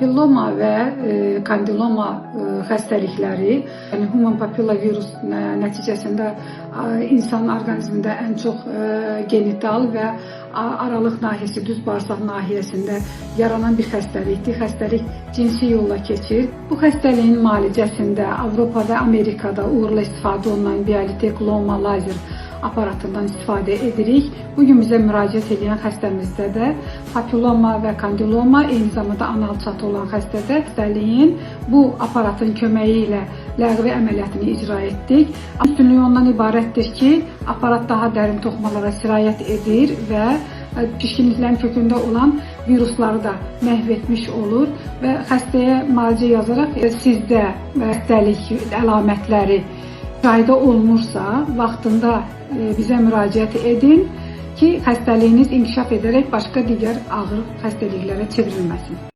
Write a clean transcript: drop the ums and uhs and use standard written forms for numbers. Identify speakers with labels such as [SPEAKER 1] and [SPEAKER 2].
[SPEAKER 1] Papilloma və kondiloma xəstəlikləri, yəni human papilla virus nəticəsində insan orqanizmində ən çox genital və aralıq nahiyəsi, düz bağırsaq nahiyəsində yaranan bir xəstəlikdir. Xəstəlik cinsi yolla keçir. Bu xəstəliyin müalicəsində Avropa və Amerikada uğurla istifadə olunan Biolitec Loma lazer aparatından istifadə edirik. Bu gün bizə müraciət edən xəstəmizdə də papilloma və kondiloma, eyni zamanda anal çatı olan xəstədə xəstəliyin bu aparatın köməyi ilə ləğvi əməliyyatını icra etdik. Üstünlüyü ondan ibarətdir ki, aparat daha dərin toxumalara sirayət edir və pişkinliklərin kökündə olan virusları da məhv etmiş olur və xəstəyə müalicə yazaraq sizdə xəstəlik əlamətləri müşahidə olunursa, vaxtında bizə müraciət edin ki, xəstəliyiniz inkişaf edərək başqa digər ağır xəstəliklərə çevrilməsin.